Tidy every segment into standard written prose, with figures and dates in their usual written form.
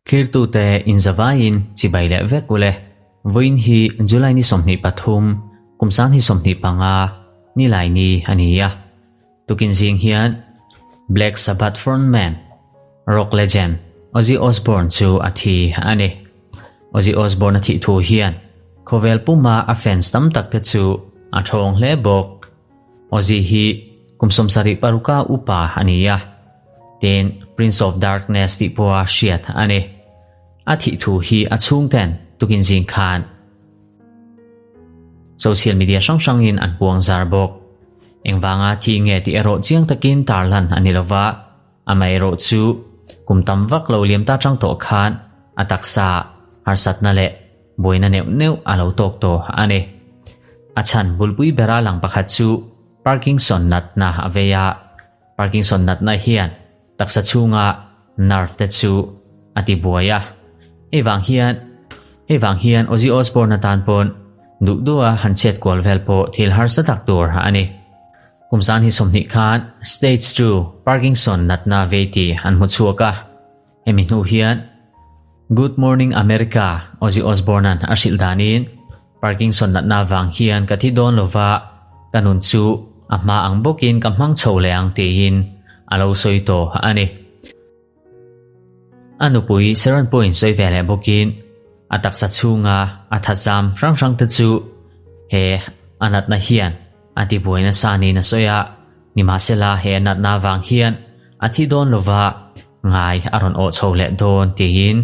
Thlirtute inzavaiin chibai leh vek ule. Vawiin hi July ni 23, kum sang hi 25, nilai ni a ni a. Tukin zing hian Black Sabbath frontman, rock legend Ozzy Osbourne chu a thi a ni. Ozzy Osbourne a thih thu hian khawvel puma a fans tam tak te chu a thawng hle bawk. Ozzy hi kum 76 a upa a ni a, tin Prince of Darkness tih pawha hriat a ni. A thih thu hi a chhungten tukin zing khan social media hrang hrangin an puang zar bawk. Engvanga thi nge tih erawh chiang takin tarlan a ni lova, amaherawh chu kum tam vak lo liam ta chang tawh khan a taksa harsatna leh buaina neuh neuh a lo tawk tawh a ni. A chhan bulpui bera lang pakhat chu Parkinson natna a vei a, Parkinson natna hian taksa chhunga nerve te chu a ti buai a. Hei vang hian hei vang hian Ozzy Osbourne atan pawn duh duha han chet kual vel pawh thil harsa tak tur a ni. Kum zan hi 20 khan stage 2 Parkinson natna vei tih an hmu chhuak a. Hemi hnu hian Good Morning America Ozzy Osbourne-a'n a hrilh danin Parkinson natna vang hian ka thi dawn lova, ka nun chu a hma ang bawkin ka hmang chho leh ang tiin a lo sawi tawh a ni. A nupui Sharon pawhin sawi ve leh bawkin a taksa chhunga a thazam hrang hrang te chu he a natna hian a tibuai nasa niin a sawi a, nimahsela he a natna vang hian a thi dawn lova ngai a rawn awh chho leh dawn tiin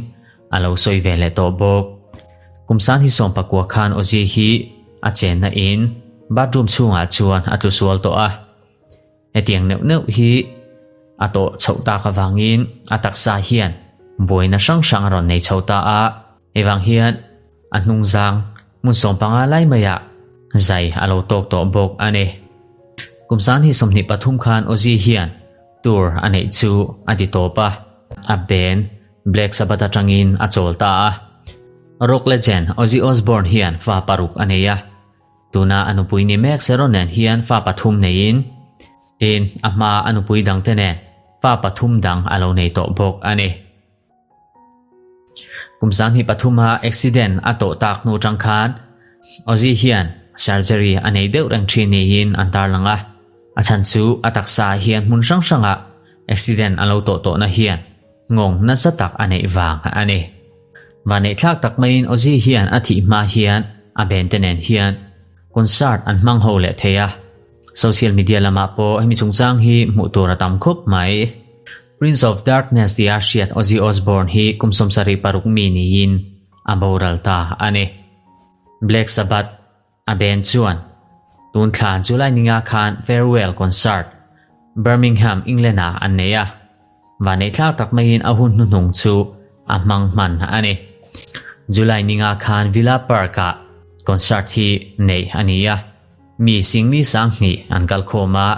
a lo sawi ve leh tawh bawk. Kum san hi 19 khan Ozzy hi a chenna in bathroom chhungah chuan a tlu sual tawh a. Hetiang neuh neuh hi a tawh chhoh tak avangin a taksa hian buaina hrang hrang a rawn nei chho ta a. Hei vang hian a hnungzang hmun 15 lai maiah zai a lo tawk tawh bawk a ni. Kum san hi 23 khan Ozzy hian tour a neih chu a ti tawp a, a band Black Sabbath atangin a chawl ta a. Rock legend Ozzy Osbourne hian fa paruk a nei a. Tuna a nupui ni mek Sharon nen hian fa pathum neiin, tin a hma a nupui dangte nen fa pathum dang a lo nei tawh bawk a ni. Kum 23 a accident a tawh tak hnu tang khan Ozzy hian surgery a nei deuh reng thin niin an tarlang a. A chhan chu a taksa hian hmun hrang hrangah accident a lo tawh tawhna hian nghawng nasa tak a neih vang a ni. Vaneihthlak tak maiin Ozzy hian a thih hma hian a bente nen hian concert an hmang ho leh thei a. Social media lamah pawh hemi chungchang hi hmuh tur a tam khawp mai. Prince of Darkness tia hriat Ozzy Osbourne hi kum 76 mi niin a boral ta a ni. Black Sabbath a band chuan tun thla July ninga khan farewell concert Birmingham, England-ah an nei a. Vaneihthlak tak maiin a hun hnuhnung chu a hmang hman a ni. July ninga khan Villa Park-ah concert hi neih a ni a, mi singli 2000 an kal khawm a.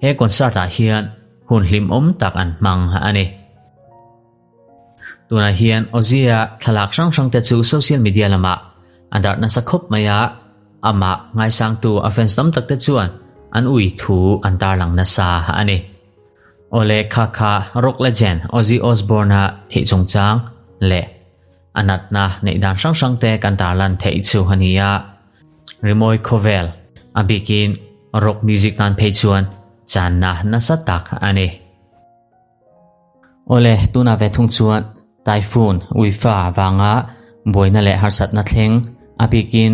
He concert-ah hian hun hlimawm tak an hmang a ni. Tunah hian Ozzy-a thlalak hrang hrang te chu social media lamah a darh nasa khawp mai a, amah ngaisangtu a fans tam tak te chuan an ui thu an tarlang nasa a ni. Awle kha kha rock legend Ozzy Osbourne-a theih chungchang leh a natna neih dan hrang hrang te kan tarlan theih chu a ni a. Rimawi khawvel a bikin rock music tan phei chuan channa nasa tak a ni. Awle, tunah ve thung chuan Typhoon Uifa vanga buaina leh harsatna thleng a bikin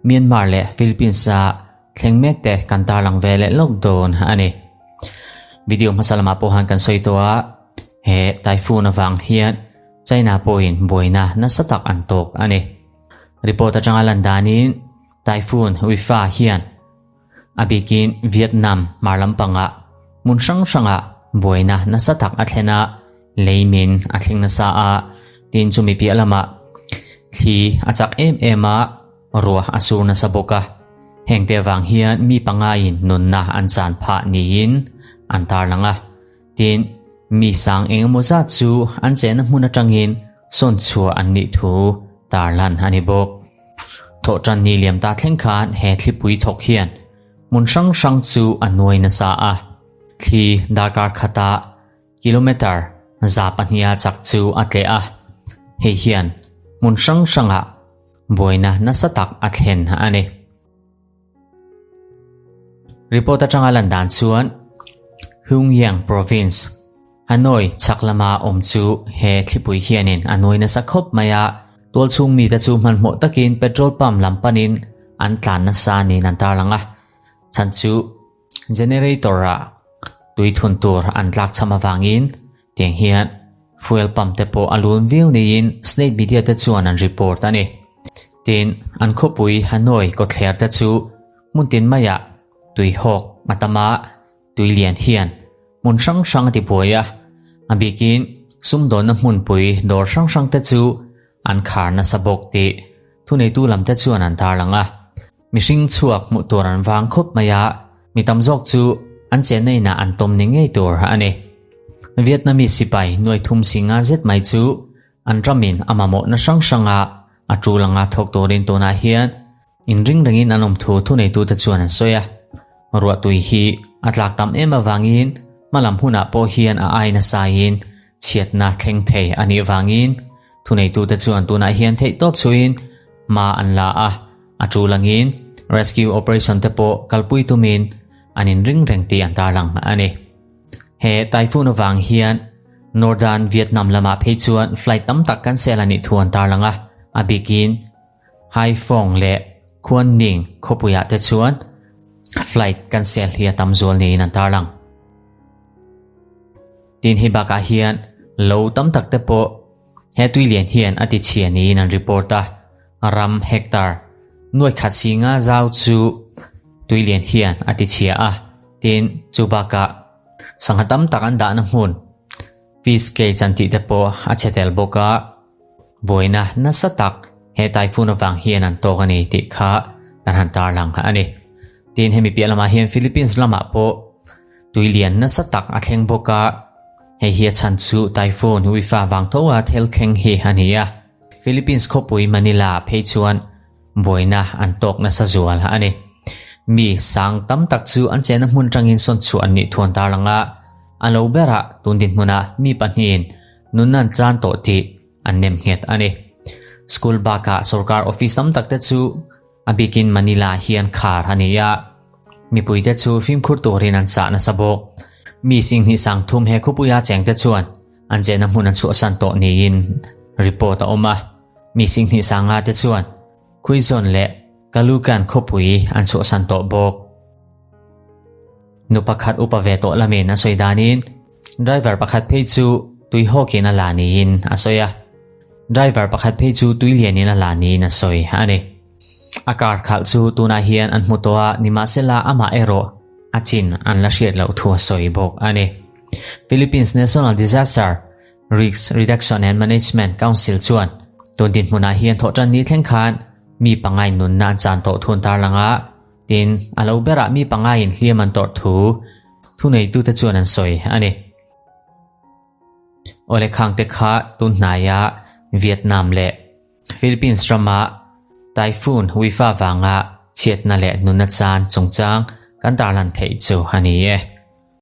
Myanmar leh Philippines-a thleng mek te kan tarlang ve leh lawk dawn a ni. Video hmasa lamah pawh han kan sawi tawh a, he typhoon avang hian China pawhin buaina nasa tak an tawk a ni. Report atanga lan danin Typhoon Uifa hian a bikin Vietnam hmar lampangah hmun hrang hrangah buaina nasa tak a thlen a, leimin a thleng nasa a, tin chumi piah lamah thli a chak em em a, ruah a sur nasa bawk a. Heng te avang hian mi pangaiin nunna an chan phah niin an tarlang a. Tin, mi sang eng emaw zat chu an chenna hmun atangin sawn chhuah an nih thu tarlan a ni bawk. Thawhtan ni liam ta thleng khan he thlipui thawk hian hmun hrang hrang chu a nuai nasa a. Thli darkar khata. Kilometre 200 a chak chu a tleh a, hei hian hmun hrang hrangah buaina nasa tak a thlen a ni. Report atanga lan dan chuan Hung Yang Province, Hanoi chhak lama awm chu he thlipui hianin a nuai nasa khawp mai a, tualchhung mite chu hmanhmawh takin petrol pump lam panin an tlan nasa niin an tarlang a, chhan chu Generator-ah tui thun tur an tlak cham avangin tiang hian fuel pump te pawh a lun viau niin state media te chuan an report a ni. Tin, an khawpui Hanoi kawtthler te chu hmun tin maiah tui hawk a tam a, tui lian hian hmun hrang hrang a tibuai a, a bikin sumdawnna hmunpui dawr hrang hrang te chu an khar nasa bawk tih thuneitu lam te chuan an tarlang a. Mihring chhuak hmuh tur an vang khawp mai a, mi tam zawk chu an chenna inah an tawm ni ngei tur a ni. Vietnamese sipai nuai thum si nga zet mai chu an ramin a mamawhna hrang hranga a tul anga thawk turin tunah hian inring rengin an awm thu thuneitute chuan an sawi a. Ruahtui hi a tlak tam em avangin hmalam hunah pawh hian a ai nasaiin chhiatna thleng thei a nih vangin Thuneitute chuan tunah hian theihtawp chhuiin hma an la a, a tul angin rescue operation te pawh kalpui tumin an inring reng tih an tarlang a ni. He typhoon avang hian Northern Vietnam lamah phei chuan flight tam tak cancel a nih thu an tarlang a, a bikin Hai Phong leh Khuan Ninh khawpuiah te chuan flight cancel hi a tam zual niin an tarlang. Tin hei bakah hian lo tam tak te pawh he tui lian hian a ti chhia niin an report a, ram hectare nuai khat si nga zau chu tui lian hian a ti chhia a, tin chu bakah sangha tam tak an dahna hmun fish cage an tih te pawh a chhe tel bawk a, buaina nasa tak he typhoon avang hian an tawk a ni tih kha kan han tarlang a ni. Tin hemi piah lamah hian Philippines lamah pawh Tui lian nasa tak a thleng bawk a, hei hi a chhan chu Typhoon Wipha vang tho a thel thleng hi a ni a. Philippines khawpui Manila phei chuan buaina an tawk nasa zual a ni. Mi sang tam tak chu an chenna hmun tangin sawn chhuah an nih thuan tarlang a, a lo berah tun dinhmunah mi pahnihin nunna an tlan tawh tih an nem nghet a ni. School bakah sorkar office tam tak te chu A bikin Manila hian khar a ni a, mipuite chu fimkhur turin an chah nasa bawk. Mi singhnih sang thum he khupuia chengte chuan an chenna hmun an chhuahsan tawh niin report a awm a. Mi singhnih sanga te chuan Quezon leh Caloocan khawpui an chhuahsan tawh bawk. Nu pakhat upa ve tawh lamin a sawi danin driver pakhat phei chu tui hawkin a la niin a sawi a. Driver pakhat phei chu tui lianin a la niin a sawi a ni. A car khalh chu tunah hian an hmu tawh a, nimahsela amah erawh a chin an la hriat loh thu a sawi bawk a ni. Philippines National Disaster Risk Reduction and Management Council chuan tun dinhmunah hian thawhtan ni thleng khan mi pangai nunna an chan tawh thu an tarlang a, tin a lo berah mi pangaiin hliam an tawrh thu thuneitute chuan an sawi a ni. Awle khangte kha tun hnaia Vietnam leh Philippines rama Typhoon Wipha vanga chhiatna leh nunna chan chungchang kan tarlan theih chu a ni e.